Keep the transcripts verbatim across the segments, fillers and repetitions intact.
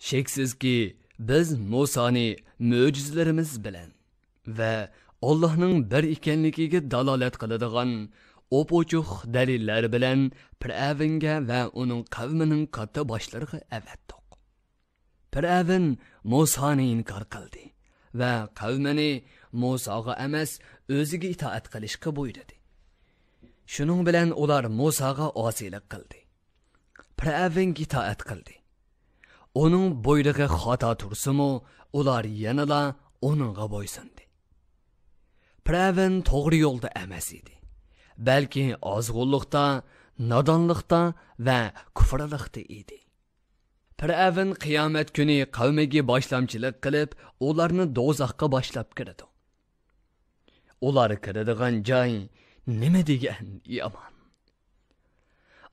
شەكسىزكى، بىز مۇسانى مۆجىزىلىرىمىز بىلەن ۋە ئاللاھنىڭ بىر ئىكەنلىكىگە دالالەت قىلىدىغان ئوپئوچۇق دەلىللەر بىلەن پىرئەۋنگە ۋە ئۇنىڭ قەۋمىنىڭ كاتتا باشلىرىغا ئەۋەتتۇق. پىرئەۋن مۇسانى ئىنكار قىلدى ۋە قەۋمىنى مۇساغا ئەمەس، ئۆزىگە ئىتائەت قىلىشقا بۇيرۇدى. شۇنىڭ بىلەن ئۇلار مۇساغا ئاسىيلىق قىلدى. پىرئەۋنگە ئىتائەت قىلدى. ئۇنىڭ بۇيرۇقى خاتا تۇرسىمۇ، ئۇلار يەنىلا ئۇنىڭغا بويسۇندى. پىرئەۋن توغرا يولدا ئەمەس ئىدى، بەلكى ئازغۇنلۇقتا، نادانلىقتا ۋە كۇفرلۇقتا ئىدى. پىرئەۋن قىيامەت كۈنى قەۋمىگە باشلامچىلىق قىلىپ، ئۇلارنى دوزاخقا باشلاپ كىرىدۇ. ئۇلار كىرىدىغان جاي نېمە دېگەن يامان!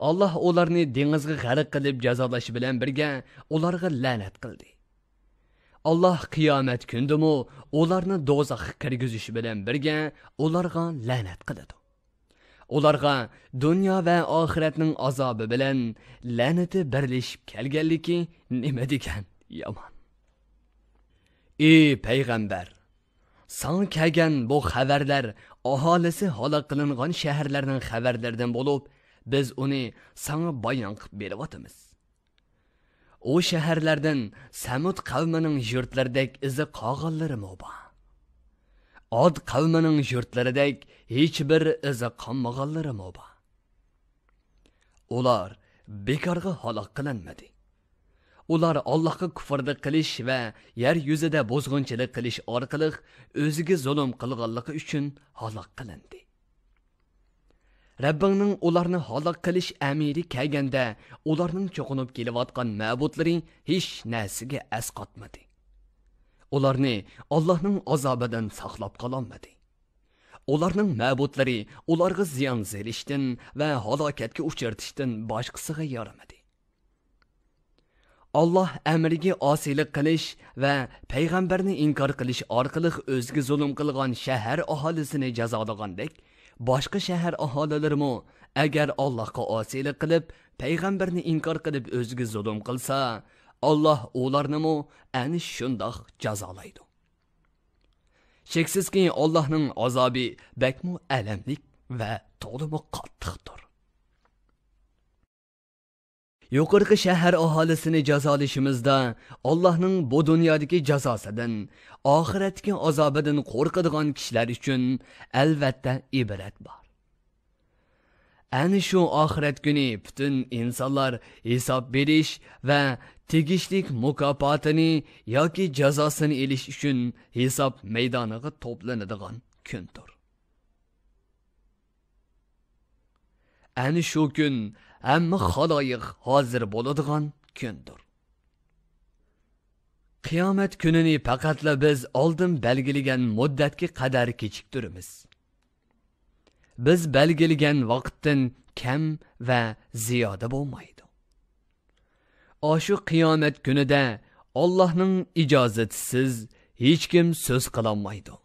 ئاللاھ ئۇلارنى دېڭىزغا غەرق قىلىپ جازالاش بىلەن بىرگە ئۇلارغا لەنەت قىلدى. ئاللاھ قىيامەت كۈندىمۇ ئۇلارنى دوزاخقا كىرگۈزۈش بىلەن بىرگە ئۇلارغا لەنەت قىلىدۇ. ئۇلارغا دۇنيا ۋە ئاخىرەتنىڭ ئازابى بىلەن لەنىتى بىرلىشىپ كەلگەنلىكى نېمە دېگەن يامان! ئى پەيغەمبەر! ساڭا كەلگەن بۇ خەۋەرلەر ئاھالىسى ھالاك قىلىنغان شەھەرلەرنىڭ خەۋەرلىرىدىن بولۇپ، بىز ئۇنى ساڭا بايان قىلىپ بېرىۋاتىمىز. ئۇ شەھەرلەردىن سەمۇد قەۋمىنىڭ يۇرتلىرىدەك ئىزى قالغانلىرىمۇ بار. ئاد قەۋمىنىڭ يۇرتلىرىدەك ھېچبىر ئىزى قالمىغانلىرىمۇ بار. ئۇلار بىكارغا ھالاك قىلىنمىدى. ئۇلار ئاللاھقا كۇفرىلىق قىلىش ۋە يەر يۈزىدە بۇزغۇنچىلىق قىلىش ئارقىلىق ئۆزىگە زۇلۇم قىلغانلىقى ئۈچۈن ھالاك قىلىندى. رەببىڭنىڭ ئۇلارنى ھالاك قىلىش ئەمرى كەلگەندە، ئۇلارنىڭ چوقۇنۇپ كېلىۋاتقان مەبۇدلىرى ھېچ نەرسىگە ئەسقاتمىدى. ئۇلارنى ئاللاھنىڭ ئازابىدىن ساقلاپ قالالمىدى. ئۇلارنىڭ مەبۇدلىرى ئۇلارغا زىيان سېلىشتىن ۋە ھالاكەتكە ئۇچرىتىشتىن باشقىسىغا يارىمىدى. ئاللاھ ئەمرىگە ئاسىيلىق قىلىش ۋە پەيغەمبەرنى ئىنكار قىلىش ئارقىلىق ئۆزىگە زۇلۇم قىلغان شەھەر ئاھالىسىنى جازالىغاندەك، باشقا شەھەر ئاھالىلىرىمۇ ئەگەر ئاللاھقا ئاسىيلىق قىلىپ، پەيغەمبەرنى ئىنكار قىلىپ ئۆزىگە زۇلۇم قىلسا، ئاللاھ ئۇلارنىمۇ ئەنە شۇنداق جازالايدۇ. شەكسىزكى، ئاللاھنىڭ ئازابى بەكمۇ ئەلەملىك ۋە تولىمۇ قاتتىقتۇر. يۇقىرىقى شەھەر ئاھالىسىنى جازالىشىمىزدا ئاللاھنىڭ بۇ دۇنيادىكى جازاسىدىن، ئاخىرەتتىكى ئازابىدىن قورقىدىغان كىشىلەر ئۈچۈن ئەلۋەتتە ئىبرەت بار. ئەنە شۇ ئاخىرەت كۈنى پۈتۈن ئىنسانلار ھېساب بېرىش ۋە تېگىشلىك مۇكاپاتىنى ياكى جازاسىنى ئېلىش ئۈچۈن ھېساب مەيدانىغا توپلىنىدىغان كۈندۇر. ئەنە شۇ كۈن ھەممە خالايىق ھازىر بولىدىغان كۈندۇر. قىيامەت كۈنىنى پەقەتلا بىز ئالدىن بەلگىلىگەن مۇددەتكە قەدەر كېچىكتۈرىمىز. بىز بەلگىلىگەن ۋاقىتتىن كەم ۋە زىيادە بولمايدۇ. ئاشۇ قىيامەت كۈنىدە ئاللاھنىڭ ئىجازىتىسىز ھېچكىم سۆز قىلالمايدۇ.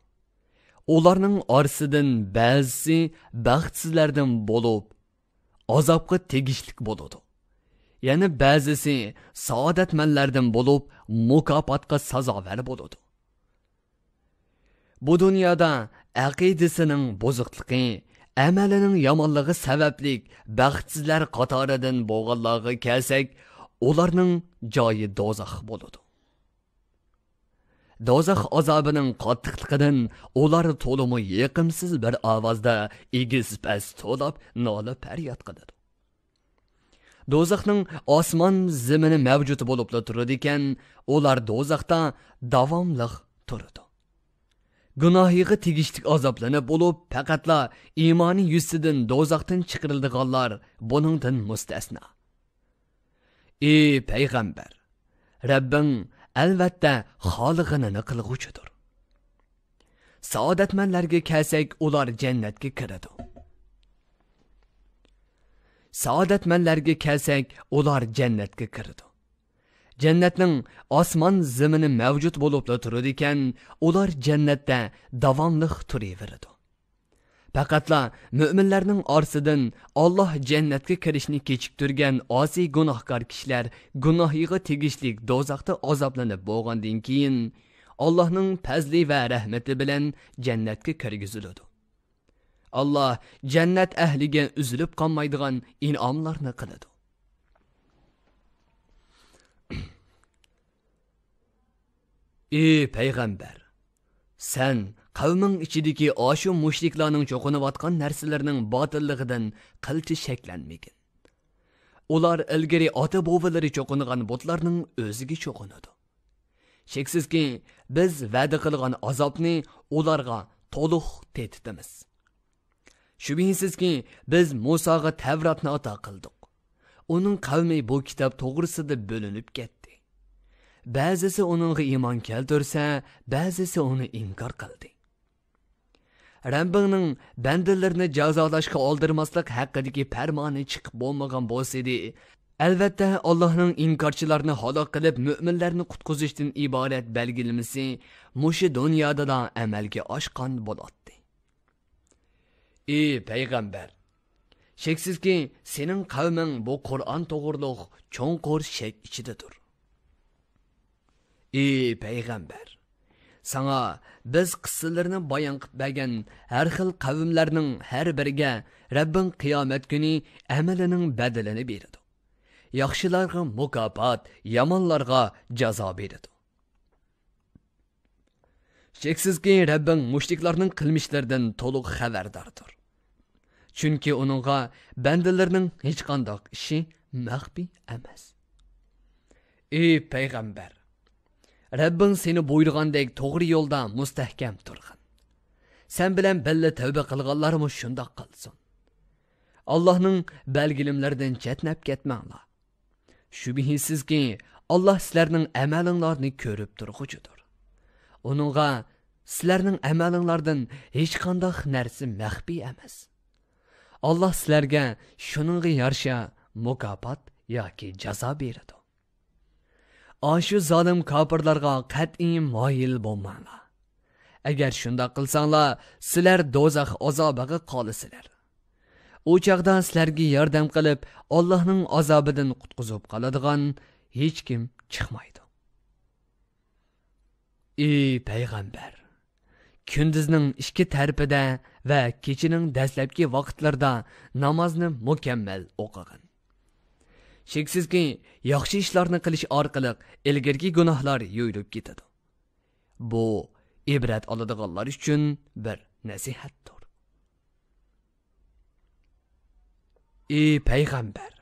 ئۇلارنىڭ ئارىسىدىن بەزىسى بەختسىزلەردىن بولۇپ، ئازابقا تېگىشلىك بولىدۇ. يەنە بەزىسى سائادەتمەنلەردىن بولۇپ، مۇكاپاتقا سازاۋەر بولىدۇ. بۇ دۇنيادا ئەقىدىسىنىڭ بۇزۇقلۇقى، ئەمەلىنىڭ يامانلىقى سەۋەبلىك بەختسىزلەر قاتارىدىن بولغانلارغا كەلسەك، ئۇلارنىڭ جايى دوزاخ بولىدۇ. دوزاخ ئازابىنىڭ قاتتىقلىقىدىن ئۇلار تولىمۇ يېقىمسىز بىر ئاۋازدا ئېگىز-پەس توۋلاپ، نالە-پەرياد قىلىدۇ. دوزاخنىڭ ئاسمان زېمىنى مەۋجۇت بولۇپلا تۇرىدىكەن، ئۇلار دوزاختا داۋاملىق تۇرىدۇ. گۇناھىغا تېگىشلىك ئازابلىنىپ بولۇپ، پەقەتلا ئىمانى يۈزىسىدىن دوزاختىن چىقىرىلىدىغانلار بۇنىڭدىن مۇستەسنا. ئى پەيغەمبەر! رەببىڭ ئەلۋەتتە خالىغىنىنى قىلغۇچىدۇر. سائادەتمەنلەرگە كەلسەك، ئۇلار جەننەتكە كىرىدۇ. سائادەتمەنلەرگە كەلسەك، ئۇلار جەننەتكە كىرىدۇ. جەننەتنىڭ ئاسمان زېمىنى مەۋجۇت بولۇپلا تۇرىدىكەن، ئۇلار جەننەتتە داۋاملىق تۇرۇۋېرىدۇ. پەقەتلا مۆمىنلەرنىڭ ئارىسىدىن ئاللاھ جەننەتكە كىرىشنى كېچىكتۈرگەن ئاسىي گۇناھكار كىشىلەر گۇناھىغا تېگىشلىك دوزاختا ئازابلىنىپ بولغاندىن كېيىن، ئاللاھنىڭ پەزلى ۋە رەھمىتى بىلەن جەننەتكە كىرگۈزۈلىدۇ. ئاللاھ جەننەت ئەھلىگە ئۈزۈلۈپ قالمايدىغان ئىنئاملارنى قىلىدۇ. ئى پەيغەمبەر! سەن قەۋمىڭ ئىچىدىكى ئاشۇ مۇشرىكلارنىڭ چوقۇنۇۋاتقان نەرسىلىرىنىڭ باتىللىقىدىن قىلچە شەكلەنمىگىن. ئۇلار ئىلگىرى ئاتا-بوۋىلىرى چوقۇنغان بۇتلارنىڭ ئۆزىگە چوقۇنىدۇ. شەكسىزكى، بىز ۋەدە قىلغان ئازابنى ئۇلارغا تولۇق تېتىتىمىز. شۈبھىسىزكى، بىز مۇساغا تەۋراتنى ئاتا قىلدۇق. ئۇنىڭ قەۋمى بۇ كىتاب توغرىسىدا بۆلۈنۈپ كەتتى. بەزىسى ئۇنىڭغا ئىمان كەلتۈرسە، بەزىسى ئۇنى ئىنكار قىلدى. رەببىڭنىڭ بەندىلىرىنى جازالاشقا ئالدىرىماسلىق ھەققىدىكى پەرمانى چىقىپ بولمىغان بولسىدى، ئەلۋەتتە، ئاللاھنىڭ ئىنكارچىلارنى ھالاك قىلىپ، مۆمىنلەرنى قۇتقۇزۇشتىن ئىبارەت بەلگىلىمىسى مۇشۇ دۇنيادىلا ئەمەلگە ئاشقان بولاتتى. ئى پەيغەمبەر! شەكسىزكى، سېنىڭ قەۋمىڭ بۇ قۇرئان توغرۇلۇق چوڭقۇر شەك ئىچىدىدۇر. ئى پەيغەمبەر! ساڭا بىز قىسسىلىرىنى بايان قىلىپ بەرگەن ھەر خىل قەۋملەرنىڭ ھەر بىرىگە رەببىڭ قىيامەت كۈنى ئەمىلىنىڭ بەدىلىنى بېرىدۇ. ياخشىلارغا مۇكاپات، يامانلارغا جازا بېرىدۇ. شەكسىزكى، رەببىڭ مۇشرىكلارنىڭ قىلمىشلىرىدىن تولۇق خەۋەرداردۇر. چۈنكى ئۇنىڭغا بەندىلىرىنىڭ ھېچقانداق ئىشى مەخپىي ئەمەس. ئى پەيغەمبەر! رەببىڭ سېنى بۇيرۇغاندەك توغرا يولدا مۇستەھكەم تۇرغىن. سەن بىلەن بىللە تەۋبە قىلغانلارمۇ شۇنداق قىلسۇن. ئاللاھنىڭ بەلگىلىمىلىرىدىن چەتنەپ كەتمەڭلار. شۈبھىسىزكى، ئاللاھ سىلەرنىڭ ئەمەلىڭلارنى كۆرۈپ تۇرغۇچىدۇر. ئۇنىڭغا سىلەرنىڭ ئەمەلىڭلاردىن ھېچقانداق نەرسە مەخپىي ئەمەس. ئاللاھ سىلەرگە شۇنىڭغا يارىشا مۇكاپات ياكى جازا بېرىدۇ. ئاشۇ زالىم كاپىرلارغا قەتئىي مايىل بولماڭلار. ئەگەر شۇنداق قىلساڭلار، سىلەر دوزاخ ئازابىغا قالىسىلەر. ئۇ چاغدا سىلەرگە ياردەم قىلىپ، ئاللاھنىڭ ئازابىدىن قۇتقۇزۇپ قالىدىغان ھېچكىم چىقمايدۇ. ئى پەيغەمبەر! كۈندۈزنىڭ ئىككى تەرىپىدە ۋە كېچىنىڭ دەسلەپكى ۋاقىتلىرىدا نامازنى مۇكەممەل ئوقۇغىن. شەكسىزكى، ياخشى ئىشلارنى قىلىش ئارقىلىق ئىلگىرىكى گۇناھلار يۇيۇلۇپ كېتىدۇ. بۇ ئىبرەت ئالىدىغانلار ئۈچۈن بىر نەسىھەتتۇر. ئى پەيغەمبەر!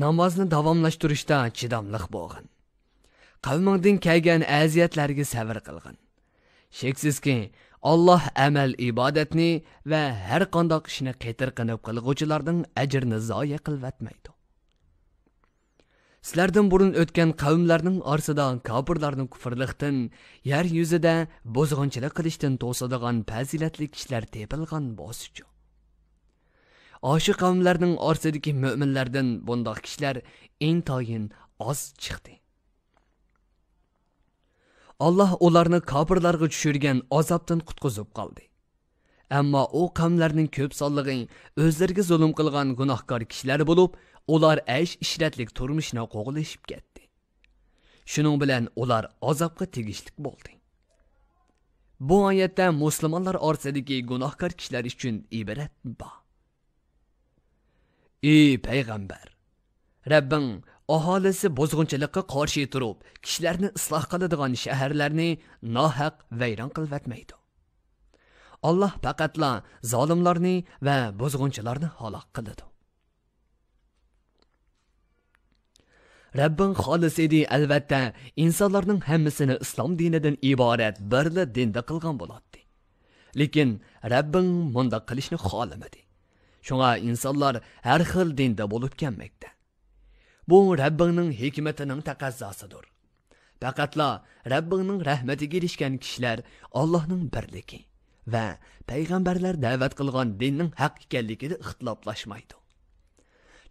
نامازنى داۋاملاشتۇرۇشتا چىداملىق بولغىن. قەۋمىڭدىن كەلگەن ئەزىيەتلەرگە سەۋر قىلغىن. شەكسىزكى، ئاللاھ ئەمەل ئىبادەتنى ۋە ھەر قانداق ئىشنى قېتىرقىنىپ قىلغۇچىلارنىڭ ئەجرىنى زايە قىلىۋەتمەيدۇ. سىلەردىن بۇرۇن ئۆتكەن قەۋملەرنىڭ ئارىسىدا كاپىرلارنى كۇفرلۇقتىن، يەر يۈزىدە بۇزغۇنچىلىق قىلىشتىن توسىدىغان پەزىلەتلىك كىشىلەر تېپىلغان بولسىچۇ؟ ئاشۇ قەۋملەرنىڭ ئارىسىدىكى مۆمىنلەردىن بۇنداق كىشىلەر ئىنتايىن ئاز چىقتى. ئاللاھ ئۇلارنى كاپىرلارغا چۈشۈرگەن ئازابتىن قۇتقۇزۇپ قالدى. ئەمما ئۇ قەۋملەرنىڭ كۆپ سانلىقى ئۆزلىرىگە زۇلۇم قىلغان گۇناھكار كىشىلەر بولۇپ، ئۇلار ئەيش-ئىشرەتلىك تۇرمۇشنى قوغلىشىپ كەتتى. شۇنىڭ بىلەن ئۇلار ئازابقا تېگىشلىك بولدى. بۇ ئايەتتە مۇسۇلمانلار ئارىسىدىكى گۇناھكار كىشىلەر ئۈچۈن ئىبرەت بار. ئى پەيغەمبەر! رەببىڭ ئاھالىسى بۇزغۇنچىلىققا قارشى تۇرۇپ، كىشىلەرنى ئىسلاھ قىلىدىغان شەھەرلەرنى ناھەق ۋەيران قىلىۋەتمەيدۇ. ئاللاھ پەقەتلا زالىملارنى ۋە بۇزغۇنچىلارنى ھالاك قىلىدۇ. رەببىڭ خالىسىدى، ئەلۋەتتە، ئىنسانلارنىڭ ھەممىسىنى ئىسلام دىنىدىن ئىبارەت بىرلا دىندا قىلغان بولاتتى. لېكىن رەببىڭ مۇنداق قىلىشنى خالىمىدى. شۇڭا ئىنسانلار ھەر خىل دىندا بولۇپ كەلمەكتە. بۇ رەببىڭنىڭ ھېكمىتىنىڭ تەقەززاسىدۇر. پەقەتلا رەببىڭنىڭ رەھمىتىگە ئېرىشكەن كىشىلەر ئاللاھنىڭ بىرلىكى ۋە پەيغەمبەرلەر دەۋەت قىلغان دىننىڭ ھەق ئىكەنلىكىدە ئىختىلاپلاشمايدۇ.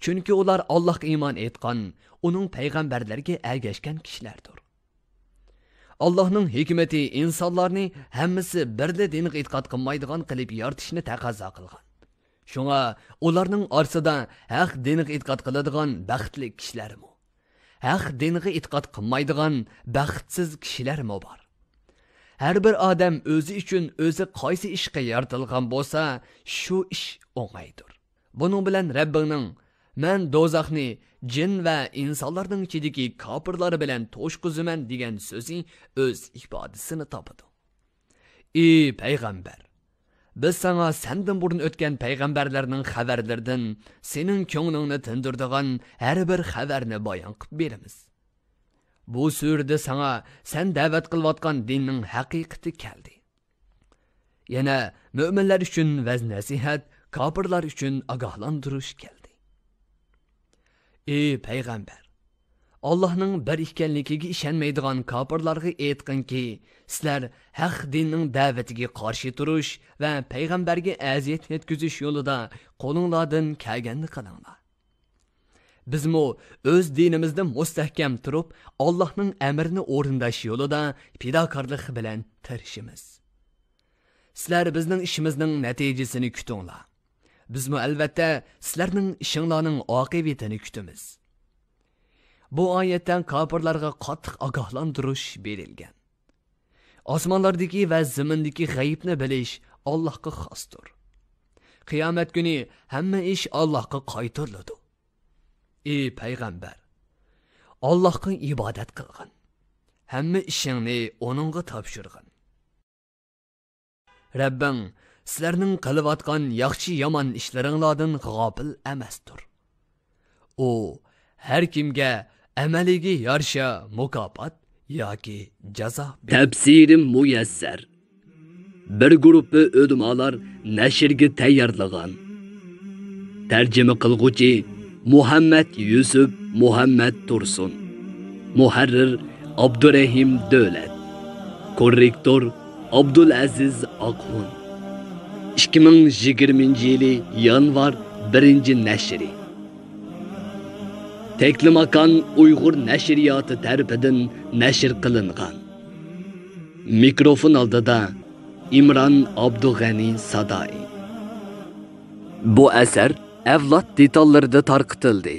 چۈنكى ئۇلار ئاللاھقا ئىمان ئېيتقان، ئۇنىڭ پەيغەمبەرلىرىگە ئەگەشكەن كىشىلەردۇر. ئاللاھنىڭ ھېكمىتى ئىنسانلارنى ھەممىسى بىرلا دىنغا ئېتىقاد قىلمايدىغان قىلىپ يارىتىشنى تەقەززا قىلغان. شۇڭا ئۇلارنىڭ ئارىسىدا ھەق دىنغا ئېتىقاد قىلىدىغان بەختلىك كىشىلەرمۇ، ھەق دىنغا ئېتىقاد قىلمايدىغان بەختسىز كىشىلەرمۇ بار. ھەر بىر ئادەم ئۆزى ئۈچۈن ئۆزى قايسى ئىشقا يارىتىلغان بولسا، شۇ ئىش ئوڭايدۇر. بۇنىڭ بىلەن رەببىڭنىڭ، «مەن دوزاخنى جىن ۋە ئىنسانلارنىڭ ئىچىدىكى كاپىرلار بىلەن توشقۇزىمەن» دېگەن سۆزى ئۆز ئىپادىسىنى تاپىدۇ. ئى پەيغەمبەر! بىز ساڭا سەندىن بۇرۇن ئۆتكەن پەيغەمبەرلەرنىڭ خەۋەرلىرىدىن سېنىڭ كۆڭلۈڭنى تىندۇرىدىغان ھەر بىر خەۋەرنى بايان قىلىپ بېرىمىز. بۇ سۈرىدە ساڭا سەن دەۋەت قىلىۋاتقان دىننىڭ ھەقىقىتى كەلدى. يەنە مۆمىنلەر ئۈچۈن ۋەز-نەسىھەت، كاپىرلار ئۈچۈن ئاگاھلاندۇرۇش كەلدى. ئى پەيغەمبەر! ئاللاھنىڭ بىر ئىكەنلىكىگە ئىشەنمەيدىغان كاپىرلارغا ئېيتقىنكى، سىلەر ھەق دىننىڭ دەۋىتىگە قارشى تۇرۇش ۋە پەيغەمبەرگە ئەزىيەت يەتكۈزۈش يولىدا قولۇڭلاردىن كەلگەننى قىلىڭلار. بىزمۇ ئۆز دىنىمىزدا مۇستەھكەم تۇرۇپ، ئاللاھنىڭ ئەمرىنى ئورۇنداش يولىدا پىداكارلىق بىلەن تىرىشىمىز. سىلەر بىزنىڭ ئىشىمىزنىڭ نەتىجىسىنى كۈتۈڭلار. بىزمۇ ئەلۋەتتە سىلەرنىڭ ئىشىڭلارنىڭ ئاقىۋىتىنى كۈتىمىز. بۇ ئايەتتە كاپىرلارغا قاتتىق ئاگاھلاندۇرۇش بېرىلگەن. ئاسمانلاردىكى ۋە زېمىندىكى غەيىبنى بىلىش ئاللاھقا خاستۇر. قىيامەت كۈنى ھەممە ئىش ئاللاھقا قايتۇرۇلىدۇ. ئى پەيغەمبەر! ئاللاھقا ئىبادەت قىلغىن. ھەممە ئىشىڭنى ئۇنىڭغا تاپشۇرغىن. رەببىڭ سىلەرنىڭ قىلىۋاتقان ياخشى-يامان ئىشلىرىڭلاردىن غاپىل ئەمەستۇر. ئۇ ھەر كىمگە ئەمەلىگە يارىشا مۇكاپات ياكى جازا بېرىدۇ. تەپسىرى مۇيەسسەر. بىر گۇرۇپپا ئۆلىمالار نەشرگە تەييارلىغان. تەرجىمە قىلغۇچى مۇھەممەد يۈسۈپ مۇھەممەد تۇرسۇن. مۇھەررىر ئابدۇرەھىم دۆلەت. كوررېكتور ئابدۇلئەزىز ئاقخۇن. ئىككى مىڭ يىگىرمىنچى يىلى يانۋار بىرىنچى نەشرى. تەكلىماكان ئۇيغۇر نەشرىياتى تەرىپىدىن نەشر قىلىنغان. مىكروفون ئالدىدا ئىمران ئابدۇغەنى سادائى. بۇ ئەسەر ئەۋلاد دېتاللىرىدا تارقىتىلدى.